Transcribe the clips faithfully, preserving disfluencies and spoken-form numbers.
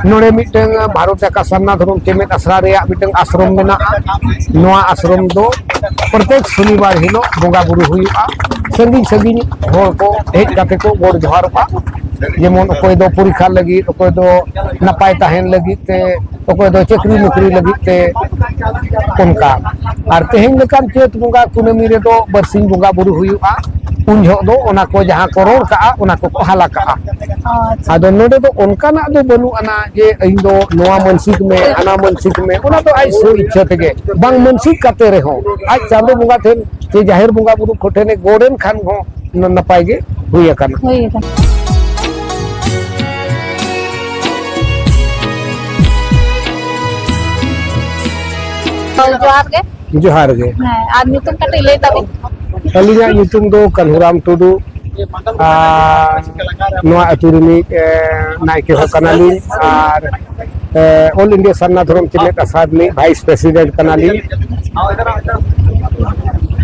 ᱱᱚᱰᱮ ᱢᱤᱫᱴᱟᱝ ᱵᱷᱟᱨᱚᱛ ᱡᱟᱠᱟᱛ ᱥᱟᱨᱱᱟ ᱫᱷᱚᱨᱚᱢ ᱪᱮᱢᱮᱫ ᱟᱥᱲᱟ ᱨᱮᱭᱟᱜ ᱢᱤᱫᱴᱟᱝ ᱟᱥᱨᱚᱢ ᱢᱮᱱᱟᱜᱼᱟ᱾ ᱱᱚᱣᱟ ᱟᱥᱨᱚᱢ ᱫᱚ ᱯᱨᱚᱛᱮᱠ ᱥᱚᱱᱤᱵᱟᱨ ᱦᱤᱞᱳᱜ ᱵᱚᱸᱜᱟ ᱵᱩᱨᱩ ᱦᱩᱭᱩᱜᱼᱟ᱾ ᱥᱟᱺᱜᱤᱧ ᱥᱟᱺᱜᱤᱧ ᱦᱚᱲ ᱠᱚ ᱦᱮᱡ ᱠᱟᱛᱮ ᱠᱚ ᱜᱚᱰ ᱡᱚᱦᱟᱨᱚᱜᱼᱟ᱾ ᱡᱮᱢᱚᱱ ᱚᱠᱚᱭ ᱫᱚ ᱯᱚᱨᱤᱠᱷᱟ ᱞᱟᱹᱜᱤᱫ, ᱚᱠᱚᱭ ᱫᱚ ᱱᱟᱯᱟᱭ ᱛᱟᱦᱮᱱ ᱞᱟᱹᱜᱤᱫ ᱛᱮ, ᱚᱠᱚᱭ ᱫᱚ ᱪᱟᱹᱠᱨᱤ ᱱᱚᱠᱨᱤ ᱞᱟᱹᱜᱤᱫ ᱛᱮ, ᱚᱱᱠᱟ᱾ ᱟᱨ ᱛᱮᱦᱮᱧ ᱞᱮᱠᱟᱱ ᱪᱟᱹᱛ ᱵᱚᱸᱜᱟ ᱠᱩᱱᱟᱹᱢᱤ ᱨᱮᱫᱚ ᱵᱟᱨᱥᱤᱧ ᱵᱚᱸᱜᱟ ᱵᱩᱨᱩ ᱦᱩᱭᱩᱜᱼᱟ᱾ ᱩᱱ ᱡᱚᱦᱚᱜ ᱫᱚ ᱚᱱᱟ ᱠᱚ ᱡᱟᱦᱟᱸ ᱠᱚ ᱨᱚᱲ ᱠᱟᱜᱼᱟ, ᱚᱱᱟ ᱠᱚᱠᱚ ᱦᱟᱞᱟ ᱠᱟᱜᱼᱟ᱾ ᱟᱪᱪᱷᱟ᱾ ᱟᱫᱚ ᱱᱚᱰᱮ ᱫᱚ ᱚᱱᱠᱟᱱᱟᱜ ᱫᱚ ᱵᱟᱹᱱᱩᱜ ᱟᱱᱟ ᱡᱮ ᱤᱧ ᱫᱚ ᱱᱚᱣᱟ ᱢᱟᱹᱱᱥᱤᱠ ᱢᱮ, ᱦᱟᱱᱟ ᱢᱟᱹᱱᱥᱤᱠ ᱢᱮ, ᱚᱱᱟ ᱫᱚ ᱟᱡ ᱥᱚ ᱤᱪᱪᱷᱟᱹ ᱛᱮᱜᱮ᱾ ᱵᱟᱝ ᱢᱟᱹᱱᱥᱤᱠ ᱠᱟᱛᱮ ᱨᱮᱦᱚᱸ ᱟᱡ ᱪᱟᱸᱫᱚ ᱵᱚᱸᱜᱟ ᱴᱷᱮᱱ ᱥᱮ ᱡᱟᱦᱮᱨ ᱵᱚᱸᱜᱟ ᱵᱩᱨᱩ ᱠᱚ ᱴᱷᱮᱱᱮ ᱜᱚᱰ ᱮᱱ ᱠᱷᱟᱱ ᱦᱚᱸ ᱱᱟᱯᱟᱭ ᱜᱮ ᱦᱩᱭ ᱟᱠᱟᱱᱟ᱾ ᱦᱩᱭ ᱟᱠᱟᱱᱟ᱾ ᱦᱳᱭ, ᱡᱚᱦᱟᱨ ᱜᱮ᱾ ᱡᱚᱦᱟᱨ ᱜᱮ᱾ ᱦᱮᱸ, ᱟᱨ ᱧᱩᱛᱩᱢ ᱠᱟᱹᱴᱤᱡ ᱞᱟᱹᱭ ᱛᱟᱵᱤᱱ᱾ ᱟᱹᱞᱤᱧᱟᱜ ᱧᱩᱛᱩᱢ ᱫᱚ ᱠᱟᱹᱱᱦᱩᱨᱟᱢ ᱴᱩᱰᱩ᱾ ᱟᱨ ᱱᱚᱣᱟ ᱟᱹᱛᱩ ᱨᱤᱱᱤᱡ, ᱮ, ᱱᱟᱭᱠᱮ ᱦᱚᱸ ᱠᱟᱱᱟᱞᱤᱧ᱾ ᱟᱨ, ᱮ, ᱚᱞ ᱤᱱᱰᱤᱭᱟ ᱥᱟᱨᱱᱟ ᱫᱷᱚᱨᱚᱢ ᱪᱮᱢᱮᱫ ᱟᱥᱲᱟ ᱨᱤᱱᱤᱡ ᱵᱷᱟᱭᱤᱥ ᱯᱨᱮᱥᱤᱰᱮᱱᱴ ᱠᱟᱱᱟᱞᱤᱧ᱾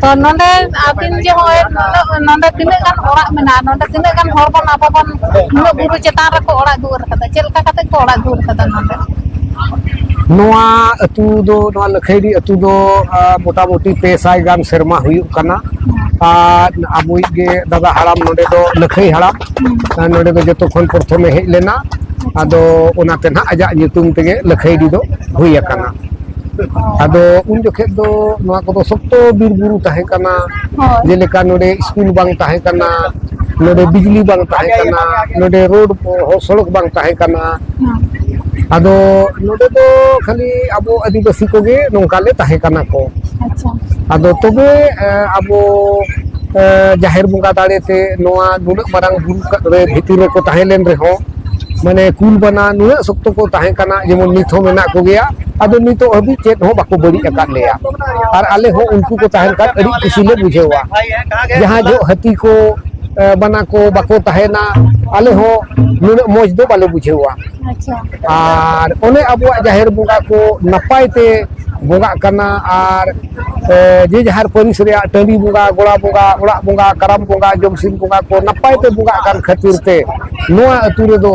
ᱛᱚ ᱱᱚᱰᱮ ᱟᱹᱵᱤᱱ ᱡᱮ ᱦᱚᱸᱜᱼᱚᱭ ᱱᱩᱱᱟᱹᱜ, ᱱᱚᱰᱮ ᱛᱤᱱᱟᱹᱜ ᱜᱟᱱ ᱚᱲᱟᱜ ᱢᱮᱱᱟᱜᱼᱟ, ᱱᱚᱰᱮ ᱛᱤᱱᱟᱹᱜ ᱜᱟᱱ ᱦᱚᱲ ᱵᱚᱱ, ᱟᱵᱚ ᱵᱚᱱ ᱱᱩᱱᱟᱹᱜ ᱵᱩᱨᱩ ᱪᱮᱛᱟᱱ ᱨᱮᱠᱚ ᱚᱲᱟᱜ ᱫᱩᱣᱟᱹᱨ ᱠᱟᱫᱟ, ᱪᱮᱫ ᱞᱮᱠᱟ ᱠᱟᱛᱮ ᱠᱚ ᱚᱲᱟᱜ ᱫᱩᱣᱟᱹᱨ ᱠᱟᱫᱟ ᱱᱚᱰᱮ? ᱱᱚᱣᱟ ᱟᱹᱛᱩ ᱫᱚ, ᱱᱚᱣᱟ ᱞᱟᱹᱠᱷᱟᱹᱭᱰᱤ ᱟᱹᱛᱩ ᱫᱚ, ᱟ, ᱢᱚᱴᱟᱢᱩᱴᱤ ᱯᱮ ᱥᱟᱭ ᱜᱟᱱ ᱥᱮᱨᱢᱟ ᱦᱩᱭᱩᱜ ᱠᱟᱱᱟ᱾ ᱟᱨ ᱟᱵᱚᱭᱤᱡ ᱜᱮ ᱫᱟᱫᱟ ᱦᱟᱲᱟᱢ ᱱᱚᱰᱮ ᱫᱚ ᱞᱟᱹᱠᱷᱟᱹᱭ ᱦᱟᱲᱟᱢ, ᱦᱩᱸ᱾ ᱟ, ᱱᱚᱰᱮ ᱫᱚ ᱡᱚᱛᱚ ᱠᱷᱚᱱ ᱯᱨᱚᱛᱷᱚᱢᱮ ᱦᱮᱡ ᱞᱮᱱᱟ᱾ ᱟᱪᱪᱷᱟ᱾ ᱟᱫᱚ ᱚᱱᱟᱛᱮ ᱱᱟᱦᱟᱜ ᱟᱡᱟᱜ ᱧᱩᱛᱩᱢ ᱛᱮᱜᱮ ᱞᱟᱹᱠᱷᱟᱹᱭᱰᱤ ᱫᱚ ᱦᱩᱭ ᱟᱠᱟᱱᱟ᱾ ᱚ᱾ ᱟᱫᱚ ᱩᱱ ᱡᱚᱠᱷᱮᱡ ᱫᱚ ᱱᱚᱣᱟ ᱠᱚᱫᱚ ᱥᱚᱠᱛᱚ ᱵᱤᱨ ᱵᱩᱨᱩ ᱛᱟᱦᱮᱸ ᱠᱟᱱᱟ᱾ ᱦᱳᱭ᱾ ᱡᱮᱞᱮᱠᱟ ᱱᱚᱰᱮ ᱥᱠᱩᱞ ᱵᱟᱝ ᱛᱟᱦᱮᱸ ᱠᱟᱱᱟ, ᱱᱚᱰᱮ ᱵᱤᱡᱽᱞᱤ ᱵᱟᱝ ᱛᱟᱦᱮᱸ ᱠᱟᱱᱟ, ᱱᱚᱰᱮ ᱨᱳᱰ, ᱦᱚ-, ᱥᱚᱲᱚᱠ ᱵᱟᱝ ᱛᱟᱦᱮᱸ ᱠᱟᱱᱟ᱾ ᱦᱮᱸ᱾ ᱟᱫᱚ ᱱᱚᱰᱮ ᱫᱚ ᱠᱷᱟᱹᱞᱤ ᱟᱵᱚ ᱟᱹᱫᱤᱵᱟᱹᱥᱤ ᱠᱚᱜᱮ ᱱᱚᱝᱠᱟ ᱞᱮ ᱛᱟᱦᱮᱸ ᱠᱟᱱᱟ ᱠᱚ᱾ ᱟᱪᱪᱷᱟ᱾ ᱟᱫᱚ ᱛᱚᱵᱮ, ᱮ, ᱟᱵᱚ, ᱮ, ᱡᱟᱦᱮᱨ ᱵᱚᱸᱜᱟ ᱫᱟᱲᱮ ᱛᱮ ᱱᱚᱣᱟ ᱱᱩᱱᱟᱹᱜ ᱢᱟᱨᱟᱝ ᱵᱩᱨᱩ ᱠᱟ-, ᱨᱮ ᱵᱷᱤᱛᱤᱨ ᱨᱮᱠᱚ ᱛᱟᱦᱮᱸ ᱞᱮᱱ ᱨᱮᱦᱚᱸ, ᱢᱟᱱᱮ ᱠᱩᱞ ᱵᱟᱱᱟ ᱱᱩᱱᱟᱹᱜ ᱥᱚᱠᱛᱚ ᱠᱚ ᱛᱟᱦᱮᱸ ᱠᱟᱱᱟ, ᱡᱮᱢᱚᱱ ᱱᱤᱛ ᱦᱚᱸ ᱢᱮᱱᱟᱜ ᱠᱚᱜᱮᱭᱟ᱾ ᱟᱫᱚ ᱱᱤᱛᱚᱜ ᱦᱟᱹᱵᱤᱡ ᱪᱮᱫ ᱦᱚᱸ ᱵᱟᱠᱚ ᱵᱟᱹᱲᱤᱡ ᱟᱠᱟᱫ ᱞᱮᱭᱟ᱾ ᱟᱨ ᱟᱞᱮ ᱦᱚᱸ ᱩᱱᱠᱩ ᱠᱚ ᱛᱟᱦᱮᱱ ᱠᱷᱟᱱ ᱟᱹᱰᱤ ᱠᱩᱥᱤ ᱞᱮ ᱵᱩᱡᱷᱟᱹᱣᱟ᱾ ᱡᱟᱦᱟᱸ ᱡᱚᱦᱚᱜ ᱦᱟᱹᱛᱤ ᱠᱚ, ᱮ, ᱵᱟᱱᱟ ᱠᱚ ᱵᱟᱠᱚ ᱛᱟᱦᱮᱱᱟ, ᱟᱞᱮ ᱦᱚᱸ ᱱᱩᱱᱟᱹᱜ ᱢᱚᱡᱽ ᱫᱚ ᱵᱟᱞᱮ ᱵᱩᱡᱷᱟᱹᱣᱟ᱾ ᱟᱪᱪᱷᱟ᱾ ᱟᱨ ᱚᱱᱮ ᱟᱵᱚᱣᱟᱜ ᱡᱟᱦᱮᱨ ᱵᱚᱸᱜᱟ ᱠᱚ ᱱᱟᱯᱟᱭ ᱛᱮ ᱵᱚᱸᱜᱟᱜ ᱠᱟᱱᱟ᱾ ᱟᱨ, ᱮ, ᱡᱮ ᱡᱟᱦᱟᱨ ᱯᱟᱹᱨᱤᱥ ᱨᱮᱭᱟᱜ ᱴᱟᱺᱰᱤ ᱵᱚᱸᱜᱟ, ᱜᱚᱲᱟ ᱵᱚᱸᱜᱟ, ᱚᱲᱟᱜ ᱵᱚᱸᱜᱟ, ᱠᱟᱨᱟᱢ ᱵᱚᱸᱜᱟ, ᱡᱚᱢᱥᱤᱢ ᱵᱚᱸᱜᱟ ᱠᱚ ᱱᱟᱯᱟᱭ ᱛᱮ ᱵᱚᱸᱜᱟᱜ ᱠᱟᱱ ᱠᱷᱟᱹᱛᱤᱨ ᱛᱮ ᱱᱚᱣᱟ ᱟᱹᱛᱩ ᱨᱮᱫᱚ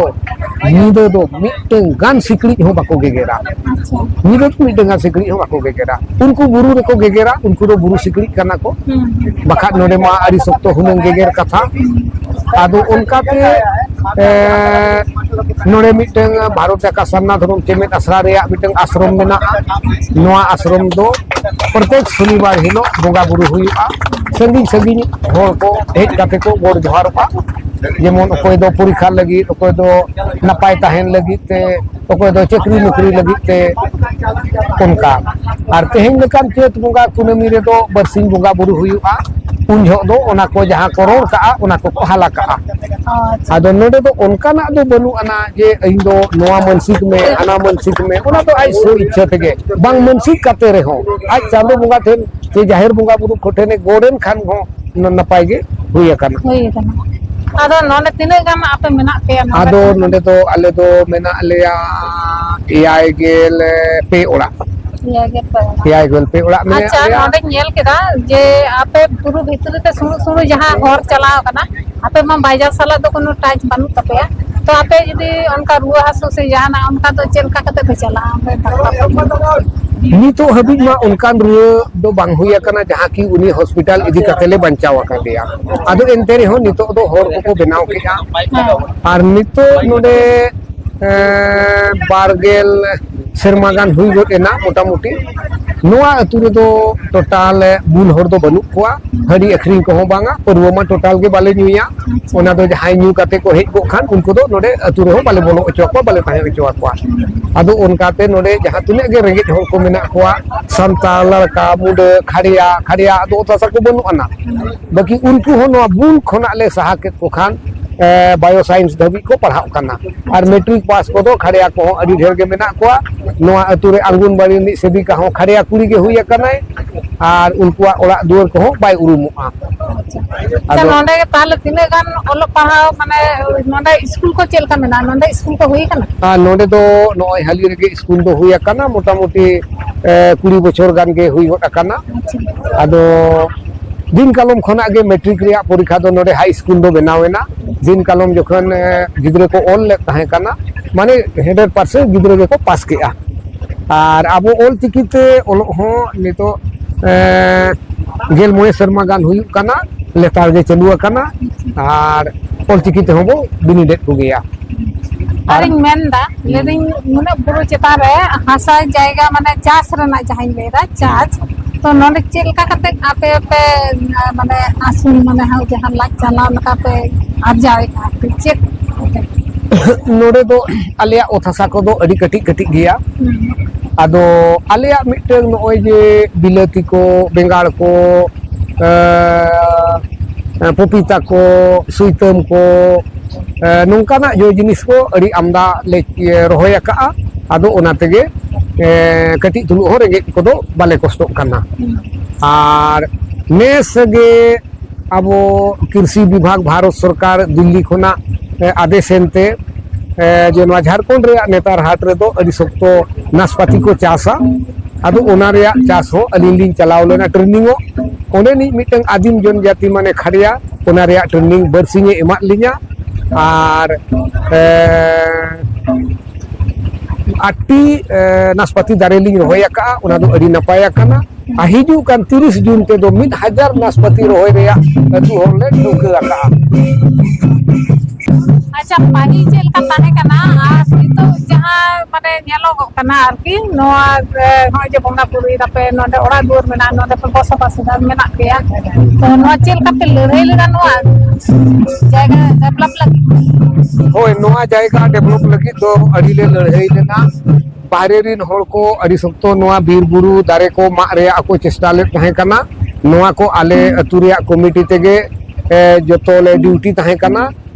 ᱧᱤᱫᱟᱹ ᱫᱚ ᱢᱤᱫᱴᱟᱝ ᱜᱟᱱ ᱥᱤᱠᱲᱤᱡ ᱦᱚᱸ ᱵᱟᱠᱚ ᱜᱮᱜᱮᱨᱟ᱾ ᱟᱪᱪᱷᱟ᱾ ᱧᱤᱫᱟᱹ ᱫᱚ ᱢᱤᱫᱴᱟᱝ ᱜᱟᱱ ᱥᱤᱠᱲᱤᱡ ᱦᱚᱸ ᱵᱟᱠᱚ ᱜᱮᱜᱮᱨᱟ᱾ ᱩᱱᱠᱩ ᱵᱩᱨᱩ ᱨᱮᱠᱚ ᱜᱮᱜᱮᱨᱟ, ᱩᱱᱠᱩ ᱫᱚ ᱵᱩᱨᱩ ᱥᱤᱠᱲᱤᱡ ᱠᱟᱱᱟ ᱠᱚ᱾ ᱦᱩᱸ᱾ ᱵᱟᱠᱷᱟᱡ ᱱᱚᱰᱮ ᱢᱟ ᱟᱹᱰᱤ ᱥᱚᱠᱛᱚ ᱦᱩᱱᱟᱹᱝ ᱜᱮᱜᱮᱨ ᱠᱟᱛᱷᱟ᱾ ᱟᱫᱚ ᱚᱱᱠᱟᱛᱮ, ᱮ, ᱱᱚᱰᱮ ᱢᱤᱫᱴᱟᱝ ᱵᱷᱟᱨᱚᱛ ᱡᱟᱠᱟᱛ ᱥᱟᱨᱱᱟ ᱫᱷᱚᱨᱚᱢ ᱪᱮᱢᱮᱫ ᱟᱥᱲᱟ ᱨᱮᱭᱟᱜ ᱢᱤᱫᱴᱟᱝ ᱟᱥᱨᱚᱢ ᱢᱮᱱᱟᱜᱼᱟ᱾ ᱱᱚᱣᱟ ᱟᱥᱨᱚᱢ ᱫᱚ ᱯᱨᱚᱛᱮᱠ ᱥᱚᱱᱤᱵᱟᱨ ᱦᱤᱞᱳᱜ ᱵᱚᱸᱜᱟ ᱵᱩᱨᱩ ᱦᱩᱭᱩᱜᱼᱟ᱾ ᱥᱟᱺᱜᱤᱧ ᱥᱟᱺᱜᱤᱧ ᱦᱚᱲ ᱠᱚ ᱦᱮᱡ ᱠᱟᱛᱮ ᱠᱚ ᱜᱚᱰ ᱡᱚᱦᱟᱨᱚᱜᱼᱟ᱾ ᱡᱮᱢᱚᱱ ᱚᱠᱚᱭ ᱫᱚ ᱯᱚᱨᱤᱠᱠᱷᱟ ᱞᱟᱹᱜᱤᱫ, ᱚᱠᱚᱭ ᱫᱚ ᱱᱟᱯᱟᱭ ᱛᱟᱦᱮᱱ ᱞᱟᱹᱜᱤᱫ ᱛᱮ, ᱚᱠᱚᱭ ᱫᱚ ᱪᱟᱹᱠᱨᱤ ᱱᱚᱠᱨᱤ ᱞᱟᱹᱜᱤᱫ ᱛᱮ, ᱚᱱᱠᱟ᱾ ᱟᱨ ᱛᱮᱦᱮᱧ ᱞᱮᱠᱟᱱ ᱪᱟᱹᱛ ᱵᱚᱸᱜᱟ ᱠᱩᱱᱟᱹᱢᱤ ᱨᱮᱫᱚ ᱵᱟᱨᱥᱤᱧ ᱵᱚᱸᱜᱟ ᱵᱩᱨᱩ ᱦᱩᱭᱩᱜᱼᱟ᱾ ᱩᱱ ᱡᱚᱦᱚᱜ ᱫᱚ ᱚᱱᱟ ᱠᱚ ᱡᱟᱦᱟᱸ ᱠᱚ ᱨᱚᱲ ᱠᱟᱜᱼᱟ, ᱚᱱᱟ ᱠᱚᱠᱚ ᱦᱟᱞᱟ ᱠᱟᱜᱼᱟ᱾ ᱟᱪᱪᱷᱟ᱾ ᱟᱫᱚ ᱱᱚᱰᱮ ᱫᱚ ᱚᱱᱠᱟᱱᱟᱜ ᱫᱚ ᱵᱟᱹᱱᱩᱜ ᱟᱱᱟ ᱡᱮ ᱤᱧ ᱫᱚ ᱱᱚᱣᱟ ᱢᱟᱹᱱᱥᱤᱠ ᱢᱮ, ᱦᱟᱱᱟ ᱢᱟᱹᱱᱥᱤᱠ ᱢᱮ, ᱚᱱᱟ ᱫᱚ ᱟᱡ ᱥᱚ ᱤᱪᱪᱷᱟᱹ ᱛᱮᱜᱮ, ᱵᱟᱝ ᱢᱟᱹᱱᱥᱤᱠ ᱠᱟᱛᱮ ᱨᱮᱦᱚᱸ ᱟᱡ ᱪᱟᱸᱫᱚ ᱵᱚᱸᱜᱟ ᱴᱷᱮᱱ ᱥᱮ ᱡᱟᱦᱮᱨ ᱵᱚᱸᱜᱟ ᱵᱩᱨᱩ ᱠᱚ ᱴᱷᱮᱱᱮ ᱜᱚᱰ ᱮᱱ ᱠᱷᱟᱱ ᱦᱚᱸ ᱱᱟᱯᱟᱭ ᱜᱮ ᱦᱩᱭ ᱟᱠᱟᱱᱟ᱾ ᱦᱩᱭ ᱟᱠᱟᱱᱟ᱾ ᱟᱫᱚ ᱱᱚᱰᱮ ᱛᱤᱱᱟᱹᱜ ᱜᱟᱱ ᱟᱯᱮ ᱢᱮᱱᱟᱜ ᱯᱮᱭᱟ ᱱᱚᱰᱮ ᱟᱫᱚ ᱫᱚ? ᱱᱚᱰᱮ ᱫᱚ ᱟᱞᱮ ᱫᱚ ᱢᱮᱱᱟᱜ ᱞᱮᱭᱟ ᱮᱭᱟᱭ ᱜᱮᱞ ᱯᱮ ᱚᱲᱟᱜ᱾ ᱮᱭᱟᱭ ᱜᱮᱞ ᱯᱮ ᱚᱲᱟᱜ᱾ ᱮᱭᱟᱭ ᱜᱮᱞ ᱯᱮ ᱚᱲᱟᱜ ᱢᱮᱱᱟᱜ ᱟᱪᱪᱷᱟ, ᱞᱮᱭᱟ᱾ ᱱᱚᱰᱮᱧ ᱧᱮᱞ ᱠᱮᱫᱟ ᱡᱮ ᱟᱯᱮ ᱵᱩᱨᱩ ᱵᱷᱤᱛᱨᱤ ᱛᱮ ᱥᱩᱲᱩ ᱥᱩᱲᱩ ᱡᱟᱦᱟᱸ ᱦᱚᱨ ᱪᱟᱞᱟᱣ ᱠᱟᱱᱟ, ᱟᱯᱮ ᱢᱟ ᱵᱟᱡᱟᱨ ᱥᱟᱞᱟᱜ ᱫᱚ ᱠᱳᱱᱳ touch ᱵᱟᱹᱱᱩᱜ ᱛᱟᱯᱮᱭᱟ, ᱛᱚ ᱟᱯᱮ ᱡᱩᱫᱤ ᱚᱱᱠᱟ ᱨᱩᱣᱟᱹ ᱦᱟᱹᱥᱩ ᱥᱮ ᱡᱟᱦᱟᱱᱟᱜ ᱚᱱᱠᱟ ᱫᱚ ᱪᱮᱫ ᱞᱮᱠᱟ ᱠᱟᱛᱮ ᱯᱮ ᱪᱟᱞᱟᱜᱼᱟ ᱚᱸᱰᱮ ᱰᱟᱠᱛᱟᱨ ᱴᱷᱮᱱ? ᱱᱤᱛᱚᱜ ᱦᱟᱹᱵᱤᱡ ᱢᱟ ᱚᱱᱠᱟᱱ ᱨᱩᱣᱟᱹ ᱫᱚ ᱵᱟᱝ ᱦᱩᱭ ᱟᱠᱟᱱᱟ ᱡᱟᱦᱟᱸ ᱠᱤ ᱩᱱᱤ ᱦᱚᱥᱯᱤᱴᱟᱞ ᱤᱫᱤ ᱠᱟᱛᱮ ᱞᱮ ᱵᱟᱧᱪᱟᱣ ᱟᱠᱟᱫᱮᱭᱟ᱾ ᱟᱫᱚ ᱮᱱᱛᱮ ᱨᱮᱦᱚᱸ ᱱᱤᱛᱚᱜ ᱫᱚ ᱦᱚᱨ ᱠᱚᱠᱚ ᱵᱮᱱᱟᱣ ᱠᱮᱫᱼᱟ᱾ ᱦᱮᱸ᱾ ᱟᱨ ᱱᱤᱛᱚᱜ ᱱᱚᱰᱮ, ᱮᱸ, ᱵᱟᱨ ᱜᱮᱞ ᱥᱮᱨᱢᱟ ᱜᱟᱱ ᱦᱩᱭ ᱜᱚᱫ ᱮᱱᱟ ᱢᱚᱴᱟᱢᱩᱴᱤ᱾ ᱱᱚᱣᱟ ᱟᱹᱛᱩ ᱨᱮᱫᱚ total ᱵᱩᱞ ᱦᱚᱲ ᱫᱚ ᱵᱟᱹᱱᱩᱜ ᱠᱚᱣᱟ, ᱦᱟᱺᱰᱤ ᱟᱹᱠᱷᱨᱤᱧ ᱠᱚᱦᱚᱸ ᱵᱟᱝᱟ, ᱯᱟᱹᱨᱣᱟᱹ ᱢᱟ total ᱜᱮ ᱵᱟᱞᱮ ᱧᱩᱭᱟ᱾ ᱟᱪᱪᱷᱟ᱾ ᱚᱱᱟ ᱫᱚ ᱡᱟᱦᱟᱸᱭ ᱧᱩ ᱠᱟᱛᱮ ᱠᱚ ᱦᱮᱡ ᱠᱚᱜ ᱠᱷᱟᱱ ᱩᱱᱠᱩ ᱫᱚ ᱱᱚᱰᱮ ᱟᱹᱛᱩ ᱨᱮᱦᱚᱸ ᱵᱟᱞᱮ ᱵᱚᱞᱚ ᱦᱚᱪᱚ ᱟᱠᱚᱣᱟ, ᱵᱟᱞᱮ ᱛᱟᱦᱮᱸ ᱦᱚᱪᱚ ᱟᱠᱚᱣᱟ᱾ ᱟᱫᱚ ᱚᱱᱠᱟᱛᱮ ᱱᱚᱰᱮ ᱡᱟᱦᱟᱸ ᱛᱤᱱᱟᱹᱜ ᱜᱮ ᱨᱮᱸᱜᱮᱡ ᱦᱚᱲ ᱠᱚ ᱢᱮᱱᱟᱜ ᱠᱚᱣᱟ, ᱥᱟᱱᱛᱟᱲ, ᱞᱟᱲᱠᱟ, ᱢᱩᱰᱟᱹ, ᱠᱷᱟᱲᱭᱟ, ᱠᱷᱟᱲᱭᱟ ᱫᱚ ᱚᱛ ᱦᱟᱥᱟ ᱠᱚ ᱵᱟᱹᱱᱩᱜ ᱟᱱᱟ᱾ ᱵᱟᱹᱠᱤ ᱩᱱᱠᱩ ᱦᱚᱸ ᱱᱚᱣᱟ ᱵᱩᱞ ᱠᱷᱚᱱᱟᱜ ᱞᱮ ᱥᱟᱦᱟ ᱠᱮᱫ ᱠᱚ ᱠᱷᱟᱱ, ᱮ, bio science ᱫᱷᱟᱹᱵᱤᱡ ᱠᱚ ᱯᱟᱲᱦᱟᱜ ᱠᱟᱱᱟ᱾ ᱟᱨ ᱢᱮᱴᱨᱤᱠ ᱯᱟᱥ ᱠᱚᱫᱚ ᱠᱷᱟᱲᱭᱟ ᱠᱚᱦᱚᱸ ᱟᱹᱰᱤ ᱰᱷᱮᱨ ᱜᱮ ᱢᱮᱱᱟᱜ ᱠᱚᱣᱟ᱾ ᱱᱚᱣᱟ ᱟᱹᱛᱩ ᱨᱮ ᱟᱝᱜᱚᱱᱵᱟᱲᱤ ᱨᱤᱱᱤᱡ ᱥᱮᱵᱤᱠᱟ ᱦᱚᱸ ᱠᱷᱟᱲᱭᱟ ᱠᱩᱲᱤ ᱜᱮ ᱦᱩᱭ ᱟᱠᱟᱱᱟᱭ᱾ ᱟᱨ ᱩᱱᱠᱩᱣᱟᱜ ᱚᱲᱟᱜ ᱫᱩᱣᱟᱹᱨ ᱠᱚᱦᱚᱸ ᱵᱟᱭ ᱩᱨᱩᱢᱚᱜᱼᱟ᱾ ᱟᱪᱪᱷᱟ᱾ ᱟᱫᱚ ᱱᱚᱰᱮ ᱜᱮ ᱛᱟᱦᱚᱞᱮ ᱛᱤᱱᱟᱹᱜ ᱜᱟᱱ ᱚᱞᱚᱜ ᱯᱟᱲᱦᱟᱣ, ᱢᱟᱱᱮ, ᱱᱚᱰᱮ ᱥᱠᱩᱞ ᱠᱚ ᱪᱮᱫ ᱞᱮᱠᱟ ᱢᱮᱱᱟᱜᱼᱟ? ᱱᱚᱰᱮ ᱥᱠᱩᱞ ᱠᱚ ᱦᱩᱭ ᱟᱠᱟᱱᱟ? ᱟᱨ ᱱᱚᱰᱮ ᱫᱚ ᱱᱚᱜᱼᱚᱭ ᱦᱟᱹᱞᱤ ᱨᱮᱜᱮ ᱥᱠᱩᱞ ᱫᱚ ᱦᱩᱭ ᱟᱠᱟᱱᱟ, ᱢᱚᱴᱟᱢᱩᱴᱤ, ᱮ, ᱠᱩᱲᱤ ᱵᱚᱪᱷᱚᱨ ᱜᱟᱱ ᱜᱮ ᱦᱩᱭ ᱜᱚᱫ ᱟᱠᱟᱱᱟ᱾ ᱟᱪᱪᱷᱟ᱾ ᱟᱫᱚ ᱫᱤᱱ ᱠᱟᱞᱚᱢ ᱠᱷᱚᱱᱟᱜ ᱜᱮ ᱢᱮᱴᱨᱤᱠ ᱨᱮᱭᱟᱜ ᱯᱚᱨᱤᱠᱷᱟ ᱫᱚ ᱱᱚᱰᱮ ᱦᱟᱭ ᱥᱠᱩᱞ ᱫᱚ ᱵᱮᱱᱟᱣ ᱮᱱᱟ᱾ ᱫᱤᱱ ᱠᱟᱞᱚᱢ ᱡᱚᱠᱷᱚᱱ ᱮ, ᱜᱤᱫᱽᱨᱟᱹ ᱠᱚ ᱚᱞ ᱞᱮᱫ ᱛᱟᱦᱮᱸ ᱠᱟᱱᱟ, ᱢᱟᱱᱮ ᱦᱟᱱᱰᱨᱮᱰ ᱯᱟᱨᱥᱮᱱᱴ ᱜᱤᱫᱽᱨᱟᱹ ᱜᱮᱠᱚ ᱯᱟᱥ ᱠᱮᱜᱼᱟ᱾ ᱟᱨ ᱟᱵᱚ ᱚᱞ ᱪᱤᱠᱤ ᱛᱮ ᱚᱞᱚᱜ ᱦᱚᱸ ᱱᱤᱛᱚᱜ ᱮ, ᱜᱮᱞ ᱢᱚᱬᱮ ᱥᱮᱨᱢᱟ ᱜᱟᱱ ᱦᱩᱭᱩᱜ ᱠᱟᱱᱟ, ᱞᱮᱛᱟᱲ ᱜᱮ ᱪᱟᱹᱞᱩ ᱟᱠᱟᱱᱟ᱾ ᱟᱨ ᱚᱞ ᱪᱤᱠᱤ ᱛᱮᱦᱚᱸ ᱵᱚ ᱵᱤᱱᱤᱰᱮᱫ ᱠᱚᱜᱮᱭᱟ᱾ ᱟᱨᱤᱧ ᱢᱮᱱᱫᱟ, ᱞᱟᱹᱭᱫᱟᱹᱧ, ᱱᱩᱱᱟᱹᱜ ᱵᱩᱨᱩ ᱪᱮᱛᱟᱱ ᱨᱮ ᱦᱟᱥᱟ ᱡᱟᱭᱜᱟ, ᱢᱟᱱᱮ ᱪᱟᱥ ᱨᱮᱱᱟᱜ ᱡᱟᱦᱟᱸᱧ ᱞᱟᱹᱭᱫᱟ, ᱪᱟᱥ, ᱛᱚ ᱱᱚᱰᱮ ᱪᱮᱫ ᱞᱮᱠᱟ ᱠᱟᱛᱮ ᱟᱯᱮ ᱯᱮ, ᱢᱟᱱᱮ ᱟᱹᱥᱩᱞ, ᱢᱟᱱᱮ ᱦᱟᱸᱜ ᱡᱟᱦᱟᱸ ᱞᱟᱡ ᱪᱟᱞᱟᱣ ᱞᱮᱠᱟ ᱯᱮ ᱟᱨᱡᱟᱣᱮᱫᱼᱟ, ᱪᱮᱫ? ᱱᱚᱰᱮ ᱫᱚ ᱟᱞᱮᱭᱟᱜ ᱚᱛ ᱦᱟᱥᱟ ᱠᱚᱫᱚ ᱟᱹᱰᱤ ᱠᱟᱹᱴᱤᱡ ᱠᱟᱹᱴᱤᱡ ᱜᱮᱭᱟ᱾ ᱦᱩᱸ᱾ ᱟᱫᱚ ᱟᱞᱮᱭᱟᱜ ᱢᱤᱫᱴᱟᱝ ᱱᱚᱜᱼᱚᱭ ᱡᱮ ᱵᱤᱞᱟᱹᱛᱤ ᱠᱚ, ᱵᱮᱸᱜᱟᱲ ᱠᱚ, ᱮᱸ, ᱯᱚᱯᱤᱛᱟ ᱠᱚ, ᱥᱩᱭᱛᱟᱹᱢ ᱠᱚ, ᱮᱸ, ᱱᱚᱝᱠᱟᱱᱟᱜ ᱡᱚ ᱡᱤᱱᱤᱥ ᱠᱚ ᱟᱹᱰᱤ ᱟᱢᱫᱟ ᱞᱮ, ᱮ, ᱨᱚᱦᱚᱭ ᱟᱠᱟᱜᱼᱟ᱾ ᱟᱫᱚ ᱚᱱᱟ ᱛᱮᱜᱮ, ᱮᱸ, ᱠᱟᱹᱴᱤᱡ ᱛᱩᱞᱩᱡ ᱦᱚᱸ ᱨᱮᱸᱜᱮᱡ ᱠᱚᱫᱚ ᱵᱟᱞᱮ ᱠᱚᱥᱴᱚᱜ ᱠᱟᱱᱟ᱾ ᱦᱩᱸ᱾ ᱟᱨ ᱱᱮᱥ ᱜᱮ ᱟᱵᱚ ᱠᱨᱤᱥᱤ ᱵᱤᱵᱷᱟᱜᱽ ᱵᱷᱟᱨᱚᱛ ᱥᱚᱨᱠᱟᱨ ᱫᱤᱞᱞᱤ ᱠᱷᱚᱱᱟᱜ, ᱮ, ᱟᱫᱮᱥ ᱮᱱᱛᱮ, ᱮ, ᱡᱮ ᱱᱚᱣᱟ ᱡᱷᱟᱲᱠᱷᱚᱸᱰ ᱨᱮᱭᱟᱜ ᱱᱮᱛᱟᱨ ᱦᱟᱴ ᱨᱮᱫᱚ ᱟᱹᱰᱤ ᱥᱚᱠᱛᱚ ᱱᱟᱥᱯᱟᱛᱤ ᱠᱚ ᱪᱟᱥᱟ᱾ ᱟᱫᱚ ᱚᱱᱟ ᱨᱮᱭᱟᱜ ᱪᱟᱥ ᱦᱚᱸ ᱟᱹᱞᱤᱧ ᱞᱤᱧ ᱪᱟᱞᱟᱣ ᱞᱮᱱᱟ ᱴᱨᱮᱱᱤᱝᱚᱜ᱾ ᱚᱸᱰᱮᱱᱤᱡ ᱢᱤᱫᱴᱟᱝ ᱟᱹᱫᱤᱢ ᱡᱚᱱᱡᱟᱹᱛᱤ ᱢᱟᱱᱮ ᱠᱷᱟᱲᱭᱟ, ᱚᱱᱟ ᱨᱮᱭᱟᱜ ᱴᱨᱮᱱᱤᱝ ᱵᱟᱨᱥᱤᱧᱮ ᱮᱢᱟᱫ ᱞᱤᱧᱟ᱾ ᱟᱨ, ᱮ, ᱟᱴᱴᱤ, ᱮ, ᱱᱟᱥᱯᱟᱛᱤ ᱫᱟᱨᱮ ᱞᱤᱧ ᱨᱚᱦᱚᱭ ᱟᱠᱟᱫᱼᱟ, ᱚᱱᱟ ᱫᱚ ᱟᱹᱰᱤ ᱱᱟᱯᱟᱭ ᱟᱠᱟᱱᱟ᱾ ᱟᱨ ᱦᱤᱡᱩᱜ ᱠᱟᱱ ᱛᱤᱨᱤᱥ ᱡᱩᱱ ᱛᱮᱫᱚ ᱢᱤᱫ ᱦᱟᱡᱟᱨ ᱱᱟᱥᱯᱟᱛᱤ ᱨᱚᱦᱚᱭ ᱨᱮᱭᱟᱜ ᱟᱹᱛᱩ ᱦᱚᱲ ᱞᱮ ᱴᱷᱟᱹᱣᱠᱟᱹ ᱟᱠᱟᱫᱼᱟ᱾ ᱟᱪᱪᱷᱟ, ᱯᱟᱹᱦᱤᱞ ᱪᱮᱫ ᱞᱮᱠᱟ ᱛᱟᱦᱮᱸ ᱠᱟᱱᱟ ᱟᱨ ᱱᱤᱛᱚᱜ ᱡᱟᱦᱟᱸ ᱢᱟᱱᱮ ᱧᱮᱞᱚᱜᱚᱜ ᱠᱟᱱᱟ ᱟᱨᱠᱤ, ᱱᱚᱣᱟ, ᱮ, ᱱᱚᱜᱼᱚᱭ ᱡᱮ ᱵᱚᱸᱜᱟ ᱵᱩᱨᱩᱭ ᱫᱟᱯᱮ, ᱱᱚᱰᱮ ᱚᱲᱟᱜ ᱫᱩᱣᱟᱹᱨ ᱢᱮᱱᱟᱜᱼᱟ, ᱱᱚᱰᱮ ᱯᱮ ᱵᱚᱥᱚᱵᱟᱥ ᱮᱫᱟ, ᱢᱮᱱᱟᱜ ᱯᱮᱭᱟ, ᱛᱚ ᱱᱚᱣᱟ ᱪᱮᱫ ᱞᱮᱠᱟ ᱯᱮ ᱞᱟᱹᱲᱦᱟᱹᱭ ᱞᱮᱫᱟ ᱱᱚᱣᱟ ᱡᱟᱭᱜᱟ ᱰᱮᱵᱷᱞᱚᱯ ᱞᱟᱹᱜᱤᱫ? ᱦᱳᱭ, ᱱᱚᱣᱟ ᱡᱟᱭᱜᱟ ᱰᱮᱵᱷᱞᱚᱯ ᱞᱟᱹᱜᱤᱫ ᱫᱚ ᱟᱹᱰᱤ ᱞᱮ ᱞᱟᱹᱲᱦᱟᱹᱭ ᱞᱮᱱᱟ᱾ ᱵᱟᱦᱨᱮ ᱨᱤᱱ ᱦᱚᱲ ᱠᱚ ᱟᱹᱰᱤ ᱥᱚᱠᱛᱚ ᱱᱚᱣᱟ ᱵᱤᱨ ᱵᱩᱨᱩ ᱫᱟᱨᱮ ᱠᱚ ᱢᱟᱜ ᱨᱮᱭᱟᱜ ᱠᱚ ᱪᱮᱥᱴᱟ ᱞᱮᱫ ᱛᱟᱦᱮᱸ ᱠᱟᱱᱟ᱾ ᱱᱚᱣᱟ ᱠᱚ ᱟᱞᱮ ᱟᱹᱛᱩ ᱨᱮᱭᱟᱜ ᱠᱚᱢᱤᱴᱤ ᱛᱮᱜᱮ, ᱮ, ᱡᱚᱛᱚ ᱞᱮ ᱰᱤᱭᱩᱴᱤ ᱛᱟᱦᱮᱸ ᱠᱟᱱᱟ᱾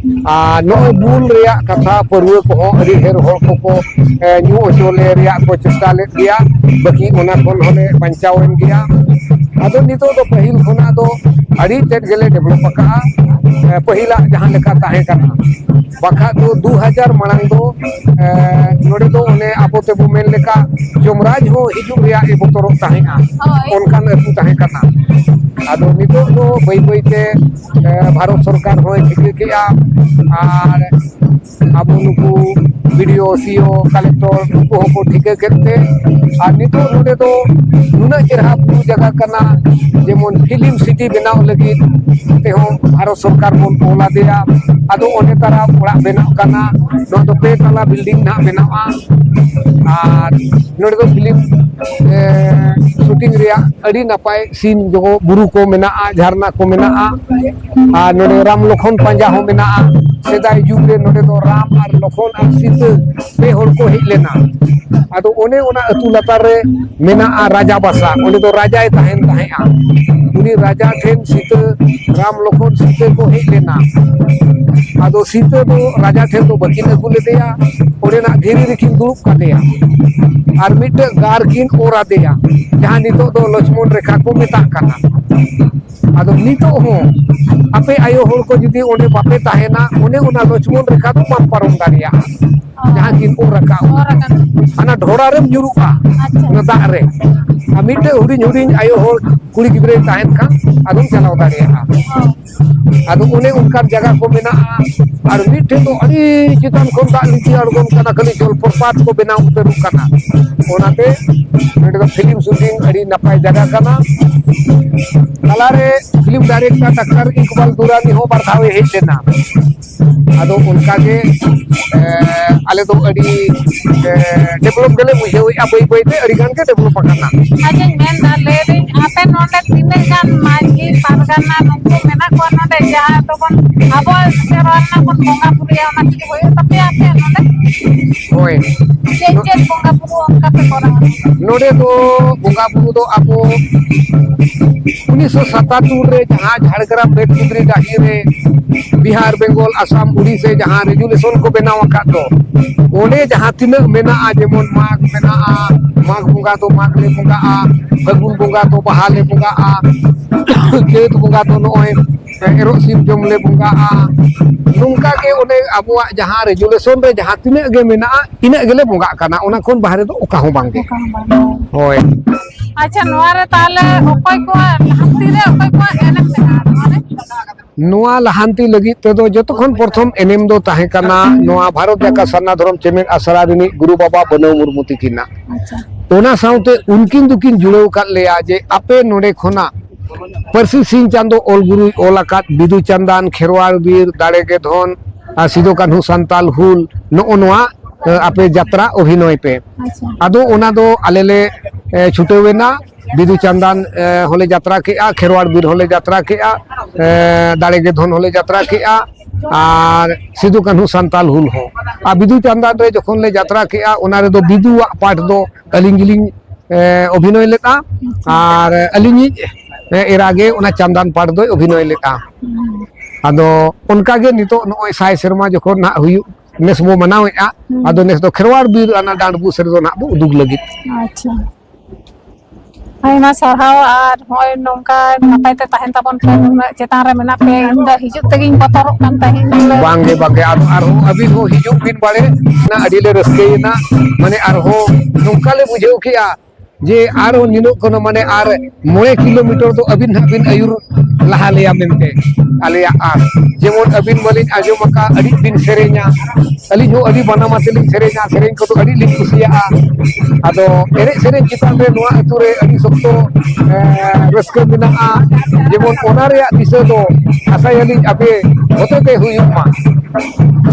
ᱟᱨ ᱱᱚᱜᱼᱚᱭ ᱵᱩᱞ ᱨᱮᱭᱟᱜ ᱠᱟᱛᱷᱟ, ᱯᱟᱹᱨᱣᱟᱹ ᱠᱚᱦᱚᱸ ᱟᱹᱰᱤ ᱰᱷᱮᱨ ᱦᱚᱲ ᱠᱚᱠᱚ, ᱮ, ᱧᱩ ᱦᱚᱪᱚ ᱞᱮ ᱨᱮᱭᱟᱜ ᱠᱚ ᱪᱮᱥᱴᱟ ᱞᱮᱫ ᱜᱮᱭᱟ, ᱵᱟᱹᱠᱤ ᱚᱱᱟ ᱠᱷᱚᱱ ᱦᱚᱸᱞᱮ ᱵᱟᱧᱪᱟᱣ ᱮᱱ ᱜᱮᱭᱟ᱾ ᱟᱫᱚ ᱱᱤᱛᱚᱜ ᱫᱚ ᱯᱟᱹᱦᱤᱞ ᱠᱷᱚᱱᱟᱜ ᱫᱚ ᱟᱹᱰᱤ ᱛᱮᱫ ᱜᱮᱞᱮ ᱰᱮᱵᱷᱞᱚᱯ ᱟᱠᱟᱫᱼᱟ᱾ ᱮ, ᱯᱟᱹᱦᱤᱞᱟᱜ ᱡᱟᱦᱟᱸ ᱞᱮᱠᱟ ᱛᱟᱦᱮᱸ ᱠᱟᱱᱟ, ᱵᱟᱠᱷᱟᱡ ᱫᱚ ᱫᱩ ᱦᱟᱡᱟᱨ ᱢᱟᱲᱟᱝ ᱫᱚ, ᱮ, ᱱᱚᱰᱮ ᱫᱚ ᱚᱱᱮ ᱟᱵᱚ ᱛᱮᱵᱚ ᱢᱮᱱ ᱞᱮᱠᱟ ᱡᱚᱢᱨᱟᱡᱽ ᱦᱚᱸ ᱦᱤᱡᱩᱜ ᱨᱮᱭᱟᱜ ᱮ ᱵᱚᱛᱚᱨᱚᱜ ᱛᱟᱦᱮᱸᱫᱼᱟ᱾ ᱦᱳᱭ᱾ ᱚᱱᱠᱟᱱ ᱟᱹᱛᱩ ᱛᱟᱦᱮᱸ ᱠᱟᱱᱟ᱾ ᱟᱫᱚ ᱱᱤᱛᱚᱜ ᱫᱚ ᱵᱟᱹᱭ ᱵᱟᱹᱭ ᱛᱮ, ᱮ, ᱵᱷᱟᱨᱚᱛ ᱥᱚᱨᱠᱟᱨ ᱦᱚᱸᱭ ᱴᱷᱤᱠᱟᱹ ᱠᱮᱜᱼᱟ ᱟᱨ ᱟᱵᱚ ᱱᱩᱠᱩ BDO, CO, collector ᱱᱩᱠᱩ ᱦᱚᱸᱠᱚ ᱴᱷᱤᱠᱟᱹ ᱠᱮᱫ ᱛᱮ, ᱟᱨ ᱱᱤᱛᱚᱜ ᱱᱚᱰᱮ ᱫᱚ ᱱᱩᱱᱟᱹᱜ ᱪᱮᱦᱨᱟ ᱵᱩᱨᱩ ᱡᱟᱭᱜᱟ ᱠᱟᱱᱟ, ᱡᱮᱢᱚᱱ film city ᱵᱮᱱᱟᱣ ᱞᱟᱹᱜᱤᱫ ᱛᱮᱦᱚᱸ ᱵᱷᱟᱨᱚᱛ ᱥᱚᱨᱠᱟᱨ ᱵᱚᱱ ᱚᱞ ᱟᱫᱮᱭᱟ᱾ ᱟᱫᱚ ᱚᱸᱰᱮ ᱛᱟᱨᱟ ᱚᱲᱟᱜ ᱵᱮᱱᱟᱜ ᱠᱟᱱᱟ, ᱱᱚᱣᱟ ᱫᱚ ᱯᱮ ᱛᱟᱞᱟ building ᱱᱟᱦᱟᱜ ᱵᱮᱱᱟᱣᱜᱼᱟ᱾ ᱟᱨ ᱱᱚᱰᱮ ᱫᱚ film, ᱮ, shooting ᱨᱮᱭᱟᱜ ᱟᱹᱰᱤ ᱱᱟᱯᱟᱭ scene ᱡᱚᱜᱚ ᱵᱩᱨᱩ ᱠᱚ ᱢᱮᱱᱟᱜᱼᱟ, ᱡᱷᱟᱨᱱᱟ ᱠᱚ ᱢᱮᱱᱟᱜᱼᱟ᱾ ᱟᱨ ᱱᱚᱰᱮ ᱨᱟᱢ ᱞᱚᱠᱷᱚᱱ ᱯᱟᱸᱡᱟ ᱦᱚᱸ ᱢᱮᱱᱟᱜᱼᱟ᱾ ᱥᱮᱫᱟᱭ ᱡᱩᱜᱽ ᱨᱮ ᱱᱚᱰᱮ ᱫᱚ ᱨᱟᱢ ᱟᱨ ᱞᱚᱠᱷᱚᱱ ᱟᱨ ᱥᱤᱛᱟᱹ ᱯᱮ ᱦᱚᱲ ᱠᱚ ᱦᱮᱡ ᱞᱮᱱᱟ᱾ ᱟᱫᱚ ᱚᱱᱮ ᱚᱱᱟ ᱟᱹᱛᱩ ᱞᱟᱛᱟᱨ ᱨᱮ ᱢᱮᱱᱟᱜᱼᱟ ᱨᱟᱡᱟ ᱵᱟᱥᱟ, ᱚᱸᱰᱮ ᱫᱚ ᱨᱟᱡᱟᱭ ᱛᱟᱦᱮᱱ ᱛᱟᱦᱮᱸᱫᱼᱟ᱾ ᱩᱱᱤ ᱨᱟᱡᱟ ᱴᱷᱮᱱ ᱥᱤᱛᱟᱹ, ᱨᱟᱢ ᱞᱚᱠᱷᱚᱱ ᱥᱤᱛᱟᱹ ᱠᱚ ᱦᱮᱡ ᱞᱮᱱᱟ᱾ ᱟᱫᱚ ᱥᱤᱛᱟᱹ ᱫᱚ ᱨᱟᱡᱟ ᱴᱷᱮᱱ ᱫᱚ ᱵᱟᱹᱠᱤᱱ ᱟᱹᱜᱩ ᱞᱮᱫᱮᱭᱟ, ᱚᱸᱰᱮᱱᱟᱜ ᱫᱷᱤᱨᱤ ᱨᱮᱠᱤᱱ ᱫᱩᱲᱩᱵ ᱠᱟᱫᱮᱭᱟ᱾ ᱟᱨ ᱢᱤᱫᱴᱟᱝ ᱜᱟᱨ ᱠᱤᱱ ᱚᱨ ᱟᱫᱮᱭᱟ, ᱡᱟᱦᱟᱸ ᱱᱤᱛᱚᱜ ᱫᱚ ᱞᱚᱪᱷᱢᱚᱱ ᱨᱮᱠᱷᱟ ᱠᱚ ᱢᱮᱛᱟᱜ ᱠᱟᱱᱟ᱾ ᱟᱫᱚ ᱱᱤᱛᱚᱜ ᱦᱚᱸ ᱟᱯᱮ ᱟᱭᱳ ᱦᱚᱲ ᱠᱚ ᱡᱩᱫᱤ ᱚᱸᱰᱮ ᱵᱟᱯᱮ ᱛᱟᱦᱮᱱᱟ, ᱚᱱᱮ ᱚᱱᱟ ᱞᱚᱪᱷᱢᱚᱱ ᱨᱮᱠᱷᱟ ᱫᱚ ᱵᱟᱢ ᱯᱟᱨᱚᱢ ᱫᱟᱲᱮᱭᱟᱜᱼᱟ᱾ ᱚ᱾ ᱡᱟᱦᱟᱸ ᱠᱤᱱ ᱚᱨ ᱨᱟᱠᱟᱵ, ᱚᱨ ᱟᱠᱟᱱᱟ᱾ ᱦᱟᱱᱟ ᱰᱷᱚᱲᱟ ᱨᱮᱢ ᱧᱩᱨᱩᱜᱼᱟ, ᱟᱪᱪᱷᱟ᱾ ᱚᱱᱟ ᱫᱟᱜ ᱨᱮ᱾ ᱟᱨ ᱢᱤᱫᱴᱮᱡ ᱦᱩᱰᱤᱧ ᱦᱩᱰᱤᱧ ᱟᱭᱳ ᱦᱚᱲ ᱠᱩᱲᱤ ᱜᱤᱫᱽᱨᱟᱹᱭ ᱛᱟᱦᱮᱱ ᱠᱷᱟᱱ ᱟᱫᱚᱢ ᱪᱟᱞᱟᱣ ᱫᱟᱲᱮᱭᱟᱜᱼᱟ᱾ ᱚ᱾ ᱟᱫᱚ ᱚᱱᱮ ᱚᱱᱠᱟᱱ ᱡᱟᱭᱜᱟ ᱠᱚ ᱢᱮᱱᱟᱜᱼᱟ᱾ ᱟᱨ ᱢᱤᱫ ᱴᱷᱮᱱ ᱫᱚ ᱟᱹᱰᱤ ᱪᱮᱛᱟᱱ ᱠᱷᱚᱱ ᱫᱟᱜ ᱞᱤᱸᱡᱤ ᱟᱬᱜᱚᱱ ᱠᱟᱱᱟ, ᱠᱷᱟᱹᱞᱤ ᱡᱚᱞᱯᱨᱚᱯᱟᱛ ᱠᱚ ᱵᱮᱱᱟᱣ ᱩᱛᱟᱹᱨᱚᱜ ᱠᱟᱱᱟ᱾ ᱚᱱᱟᱛᱮ ᱱᱚᱰᱮ ᱫᱚ film shooting ᱟᱹᱰᱤ ᱱᱟᱯᱟᱭ ᱡᱟᱭᱜᱟ ᱠᱟᱱᱟ᱾ ᱛᱟᱞᱟᱨᱮ film director ᱰᱟᱠᱛᱟᱨ ᱤᱠᱵᱟᱞ ᱫᱩᱨᱟᱱᱤ ᱦᱚᱸ ᱵᱟᱨ ᱫᱷᱟᱣ ᱮ ᱦᱮᱡ ᱞᱮᱱᱟ᱾ ᱟᱫᱚ ᱚᱱᱠᱟᱜᱮ, ᱮ, ᱟᱞᱮ ᱫᱚ ᱟᱹᱰᱤ, ᱮ, develop ᱜᱮᱞᱮ ᱵᱩᱡᱷᱟᱹᱣᱮᱫᱼᱟ, ᱵᱟᱹᱭ ᱵᱟᱹᱭᱛᱮ ᱟᱹᱰᱤ ᱜᱟᱱ ᱜᱮ develop ᱟᱠᱟᱱᱟ᱾ ᱟᱪᱪᱷᱟᱧ ᱢᱮᱱᱫᱟ, ᱞᱟᱹᱭᱫᱟᱹᱧ ᱟᱯᱮ ᱱᱚᱰᱮ ᱛᱤᱱᱟᱹᱜ ᱜᱟᱱ ᱢᱟᱹᱡᱷᱤ ᱯᱟᱨᱜᱟᱱᱟ ᱱᱩᱠᱩ ᱢᱮᱱᱟᱜ ᱠᱚᱣᱟ ᱱᱚᱰᱮ, ᱡᱟᱦᱟᱸ ᱫᱚᱵᱚᱱ ᱟᱵᱚᱣᱟᱜ ᱥᱮᱨᱣᱟ ᱨᱮᱱᱟᱜ ᱵᱚᱱ ᱵᱚᱸᱜᱟ ᱵᱩᱨᱩᱭᱟ, ᱚᱱᱟ ᱠᱤ ᱦᱩᱭᱩᱜ ᱛᱟᱯᱮᱭᱟ ᱟᱯᱮᱭᱟᱜ ᱱᱚᱰᱮ? ᱦᱳᱭ᱾ ᱪᱮᱫ ᱪᱮᱫ ᱵᱚᱸᱜᱟ ᱵᱩᱨᱩ ᱚᱱᱠᱟ ᱯᱮ ᱠᱚᱨᱟᱣᱟ? ᱱᱚᱰᱮ ᱫᱚ ᱵᱚᱸᱜᱟ ᱵᱩᱨᱩ ᱫᱚ ᱟᱵᱚ ᱩᱱᱤᱥᱥᱚ ᱥᱟᱛᱟᱛᱛᱳᱨ ᱨᱮ ᱡᱟᱦᱟᱸ ᱡᱷᱟᱲᱜᱨᱟᱢ ᱵᱮᱛᱠᱩᱫᱽᱨᱤ ᱰᱟᱹᱦᱤ ᱨᱮ ᱵᱤᱦᱟᱨ, ᱵᱮᱝᱜᱚᱞ, ᱟᱥᱟᱢ, ᱩᱲᱤᱥᱥᱟ ᱡᱟᱦᱟᱸ resolution ᱠᱚ ᱵᱮᱱᱟᱣ ᱟᱠᱟᱫ ᱫᱚ, ᱚᱸᱰᱮ ᱡᱟᱦᱟᱸ ᱛᱤᱱᱟᱹᱜ ᱢᱮᱱᱟᱜᱼᱟ, ᱡᱮᱢᱚᱱ ᱢᱟᱜᱽ ᱢᱮᱱᱟᱜᱼᱟ, ᱢᱟᱜᱽ ᱵᱚᱸᱜᱟ ᱫᱚ ᱢᱟᱜᱽ ᱞᱮ ᱵᱚᱸᱜᱟᱜᱼᱟ, ᱯᱷᱟᱹᱜᱩᱱ ᱵᱚᱸᱜᱟ ᱫᱚ ᱵᱟᱦᱟ ᱞᱮ ᱵᱚᱸᱜᱟᱜᱼᱟ᱾ ᱪᱟᱹᱛ ᱵᱚᱸᱜᱟ ᱫᱚ ᱱᱚᱜᱼᱚᱭ ᱮᱨᱚᱜ ᱥᱤᱢ ᱡᱚᱢ ᱞᱮ ᱵᱚᱸᱜᱟᱜᱼᱟ᱾ ᱱᱚᱝᱠᱟ ᱜᱮ ᱚᱸᱰᱮ ᱟᱵᱚᱣᱟᱜ ᱡᱟᱦᱟᱸ ᱨᱮᱡᱩᱞᱮᱥᱚᱱ ᱨᱮ ᱡᱟᱦᱟᱸ ᱛᱤᱱᱟᱹᱜ ᱜᱮ ᱢᱮᱱᱟᱜᱼᱟ, ᱤᱱᱟᱹᱜ ᱜᱮᱞᱮ ᱵᱚᱸᱜᱟᱜ ᱠᱟᱱᱟ᱾ ᱚᱱᱟ ᱠᱷᱚᱱ ᱵᱟᱦᱨᱮ ᱫᱚ ᱚᱠᱟ ᱦᱚᱸ ᱵᱟᱝᱜᱮ᱾ ᱚᱠᱟ ᱦᱚᱸ ᱵᱟᱝ᱾ ᱦᱳᱭ᱾ ᱟᱪᱪᱷᱟ, ᱱᱚᱣᱟ ᱨᱮ ᱛᱟᱦᱚᱞᱮ ᱚᱠᱚᱭ ᱠᱚᱣᱟᱜ ᱞᱟᱦᱟᱱᱛᱤ ᱨᱮ ᱚᱠᱚᱭ ᱠᱚᱣᱟᱜ ᱮᱱᱮᱢ ᱢᱮᱱᱟᱜᱼᱟ ᱱᱚᱣᱟ ᱨᱮ? ᱱᱚᱣᱟ ᱞᱟᱦᱟᱱᱛᱤ ᱞᱟᱹᱜᱤᱫ ᱛᱮᱫᱚ ᱡᱚᱛᱚ ᱠᱷᱚᱱ ᱯᱨᱚᱛᱷᱚᱢ ᱮᱱᱮᱢ ᱫᱚ ᱛᱟᱦᱮᱸ ᱠᱟᱱᱟ ᱱᱚᱣᱟ ᱵᱷᱟᱨᱚᱛ ᱡᱟᱠᱟᱛ ᱥᱟᱨᱱᱟ ᱫᱷᱚᱨᱚᱢ ᱪᱮᱢᱮᱫ ᱟᱥᱲᱟ ᱨᱤᱱᱤᱡ ᱜᱩᱨᱩ ᱵᱟᱵᱟ ᱵᱟᱹᱱᱟᱹᱣ ᱢᱩᱨᱢᱩ ᱛᱤᱠᱤᱱᱟᱜ᱾ ᱟᱪᱪᱷᱟ᱾ ᱚᱱᱟ ᱥᱟᱶᱛᱮ ᱩᱱᱠᱤᱱ ᱫᱚᱠᱤᱱ ᱡᱩᱲᱟᱹᱣ ᱟᱠᱟᱫ ᱞᱮᱭᱟ ᱡᱮ ᱟᱯᱮ ᱱᱚᱰᱮ ᱠᱷᱚᱱᱟᱜ ᱯᱟᱹᱨᱥᱤ ᱥᱤᱧ ᱪᱟᱸᱫᱚ ᱚᱞ ᱜᱩᱨᱩᱭ ᱚᱞ ᱟᱠᱟᱫ ᱵᱤᱫᱩ ᱪᱟᱸᱫᱟᱱ, ᱠᱷᱮᱨᱣᱟᱲ ᱵᱤᱨ, ᱫᱟᱲᱮ ᱜᱮ ᱫᱷᱚᱱ, ᱟᱨ ᱥᱤᱫᱩ ᱠᱟᱹᱱᱦᱩ ᱥᱟᱱᱛᱟᱞ ᱦᱩᱞ, ᱱᱚᱜᱼᱚ ᱱᱚᱣᱟ, ᱮ, ᱟᱯᱮ ᱡᱟᱛᱨᱟ ᱚᱵᱷᱤᱱᱚᱭ ᱯᱮ᱾ ᱟᱪᱪᱷᱟ᱾ ᱟᱫᱚ ᱚᱱᱟ ᱫᱚ ᱟᱞᱮ ᱞᱮ, ᱮ, ᱪᱷᱩᱴᱟᱹᱣ ᱮᱱᱟ᱾ ᱵᱤᱫᱩ ᱪᱟᱸᱫᱟᱱ, ᱮ, ᱦᱚᱸᱞᱮ ᱡᱟᱛᱨᱟ ᱠᱮᱜᱼᱟ, ᱠᱷᱮᱨᱣᱟᱲ ᱵᱤᱨ ᱦᱚᱸᱞᱮ ᱡᱟᱛᱨᱟ ᱠᱮᱜᱼᱟ, ᱮ, ᱫᱟᱲᱮ ᱜᱮ ᱫᱷᱚᱱ ᱦᱚᱸᱞᱮ ᱡᱟᱛᱨᱟ ᱠᱮᱜᱼᱟ, ᱟᱨ ᱥᱤᱫᱩ ᱠᱟᱹᱱᱦᱩ ᱥᱟᱱᱛᱟᱞ ᱦᱩᱞ ᱦᱚᱸ᱾ ᱟᱨ ᱵᱤᱫᱩ ᱪᱟᱸᱫᱟᱱ ᱨᱮ ᱡᱚᱠᱷᱚᱱ ᱞᱮ ᱡᱟᱛᱨᱟ ᱠᱮᱜᱼᱟ, ᱚᱱᱟ ᱨᱮᱫᱚ ᱵᱤᱫᱩᱣᱟᱜ ᱯᱟᱴ ᱫᱚ ᱟᱹᱞᱤᱧ ᱜᱮᱞᱤᱧ, ᱮ, ᱚᱵᱷᱤᱱᱚᱭ ᱞᱮᱫᱼᱟ᱾ ᱟᱪᱪᱷᱟ᱾ ᱟᱨ ᱟᱹᱞᱤᱧᱤᱡ, ᱮ, ᱮᱨᱟ ᱜᱮ ᱚᱱᱟ ᱪᱟᱸᱫᱟᱱ ᱯᱟᱴ ᱫᱚᱭ ᱚᱵᱷᱤᱱᱚᱭ ᱞᱮᱫᱼᱟ᱾ ᱦᱩᱸ᱾ ᱟᱫᱚ ᱚᱱᱠᱟ ᱜᱮ ᱱᱤᱛᱚᱜ ᱱᱚᱜᱼᱚᱭ ᱥᱟᱭ ᱥᱮᱨᱢᱟ ᱡᱚᱠᱷᱚᱱ ᱱᱟᱦᱟᱜ ᱦᱩᱭᱩᱜ, ᱱᱮᱥ ᱵᱚ ᱢᱟᱱᱟᱣᱮᱫᱼᱟ, ᱦᱩᱸ᱾ ᱟᱫᱚ ᱱᱮᱥ ᱫᱚ ᱠᱷᱮᱨᱣᱟᱲ ᱵᱤᱨ ᱚᱱᱟ ᱰᱟᱸᱰᱵᱩᱥ ᱨᱮᱫᱚ ᱱᱟᱦᱟᱜ ᱵᱚ ᱩᱫᱩᱜ ᱞᱟᱹᱜᱤᱫ᱾ ᱟᱪᱪᱷᱟ᱾ ᱟᱭᱢᱟ ᱥᱟᱨᱦᱟᱣ, ᱟᱨ ᱦᱚᱸᱜᱼᱚᱭ ᱱᱚᱝᱠᱟ ᱱᱟᱯᱟᱭ ᱛᱮ ᱛᱟᱦᱮᱱ ᱛᱟᱵᱚᱱ ᱯᱮ, ᱩᱱᱟᱹᱜ ᱪᱮᱛᱟᱱ ᱨᱮ ᱢᱮᱱᱟᱜ ᱯᱮ᱾ ᱤᱧ ᱫᱚ ᱦᱤᱡᱩᱜ ᱛᱮᱜᱤᱧ ᱵᱚᱛᱚᱨᱚᱜ ᱠᱟᱱ ᱛᱟᱦᱮᱸᱫ᱾ ᱵᱟᱝᱜᱮ, ᱵᱟᱝᱜᱮ, ᱟᱨ, ᱟᱨᱦᱚᱸ ᱟᱹᱵᱤᱱ ᱦᱚᱸ ᱦᱤᱡᱩᱜ ᱵᱤᱱ ᱵᱟᱲᱮ, ᱚᱱᱟ ᱟᱹᱰᱤ ᱞᱮ ᱨᱟᱹᱥᱠᱟᱹᱭᱮᱱᱟ᱾ ᱢᱟᱱᱮ ᱟᱨᱦᱚᱸ ᱱᱚᱝᱠᱟ ᱞᱮ ᱵᱩᱡᱷᱟᱹᱣ ᱠᱮᱜᱼᱟ ᱡᱮ ᱟᱨᱦᱚᱸ ᱱᱤᱱᱟᱹᱜ ᱠᱷᱚᱱ ᱢᱟᱱᱮ ᱟᱨ ᱢᱚᱬᱮ ᱠᱤᱞᱳᱢᱤᱴᱟᱨ ᱫᱚ ᱟᱹᱵᱤᱱ ᱦᱟᱸᱜ ᱵᱤᱱ ᱟᱹᱭᱩᱨ ᱞᱟᱦᱟ ᱞᱮᱭᱟ ᱢᱮᱱᱛᱮ ᱟᱞᱮᱭᱟᱜ ᱟᱸᱥ᱾ ᱡᱮᱢᱚᱱ ᱟᱹᱵᱤᱱ ᱢᱟᱞᱤᱧ ᱟᱸᱡᱚᱢ ᱟᱠᱟᱫ ᱟᱹᱰᱤ ᱵᱤᱱ ᱥᱮᱨᱮᱧᱟ, ᱟᱹᱞᱤᱧ ᱦᱚᱸ ᱟᱹᱰᱤ ᱵᱟᱱᱟᱢ ᱟᱛᱮ ᱞᱤᱧ ᱥᱮᱨᱮᱧᱟ, ᱥᱮᱨᱮᱧ ᱠᱚᱫᱚ ᱟᱹᱰᱤ ᱞᱤᱧ ᱠᱩᱥᱤᱭᱟᱜᱼᱟ᱾ ᱟᱫᱚ ᱮᱱᱮᱡ ᱥᱮᱨᱮᱧ ᱪᱮᱛᱟᱱ ᱨᱮ ᱱᱚᱣᱟ ᱟᱹᱛᱩ ᱨᱮ ᱟᱹᱰᱤ ᱥᱚᱠᱛᱚ, ᱮᱸ, ᱨᱟᱹᱥᱠᱟᱹ ᱢᱮᱱᱟᱜᱼᱟ᱾ ᱡᱮᱢᱚᱱ ᱚᱱᱟ ᱨᱮᱭᱟᱜ ᱫᱤᱥᱟᱹ ᱫᱚ ᱟᱥᱟᱭᱟᱞᱤᱧ ᱟᱯᱮ ᱦᱚᱛᱮ ᱛᱮ ᱦᱩᱭᱩᱜ ᱢᱟ᱾